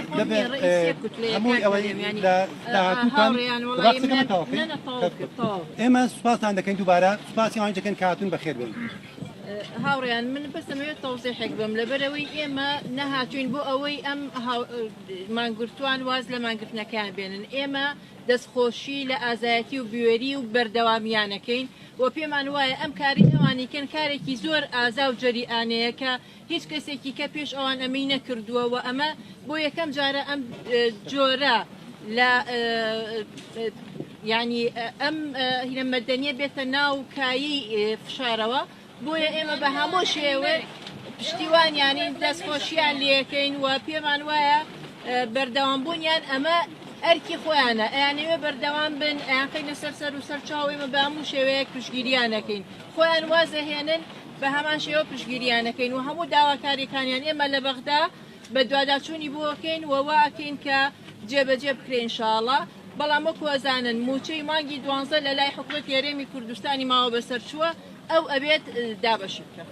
خۆم دەبێ نییە ڕئیس یەک کوتلەیە هەمووی کاک ئەوەی هەرێم یانی لە داهاتووتان هاوڕێیان با وەڵی قسەکەمان منە تەواو بکەین نە نە تەواو کاک کرد تەواو. ئێمە سوپاستان دەکەین دووبارە سوپاسی ئەوانیش دەکەین کە هاتوون بەخێر بێن. هاوڕێیان من بەس ئەمەوێت تەوزیحێک بم لەبەرئەوەی ئێمە نەهاتوین بۆ ئەوەی ئەم مانگرتوان واز لە مانگرتنەکەیان بێنن ئێمە دەستخۆشی لە ئازایەتی و بوێری و بەردەوامیانەکەین و پێمان وایە ئەم کاری ئەوانیکەن کارێکی زۆر ئازا و جەریئانەیە کە هیچ کەسێکی کە پێش ئەوان ئەمەی نەکردووە و ئەمە بۆ یەکەم جارە ئەم جۆرە لە یعنی ئەم هینە مەدەنیە بێتە ناو کایەی فشارەوە بۆیە ئێمە بە هەموو شێوەیەک پشتیوانیانین دەستخۆشیان لێکەین و پێمان وایە بەردەوامبوونیان ئەمە ئەرکی خۆیانە ئەیانەوێ بەردەوام بن ئەیانخەینە سەر سەر و سەر چاو ئێمە بە هەموو شێوەیەک پشتگیریانەکەین خۆیان وازەهێنن بە هەمان شێوە پشتگیریانەکەین و هەموو داواکاریەکانیان ئێمە لە بەغدا بەدواداچوونی بۆ ئەکەین و وا ئەکەین کە جێبەجێ بکرێ ان شاء اللە بەڵام وەکو ئەزانن مووچەی مانگی دوانزە لە لای حکومەتی هەرێمی کوردستانی ماوە بەسەر چووە ئەو ئەبێت دابەشی بکا.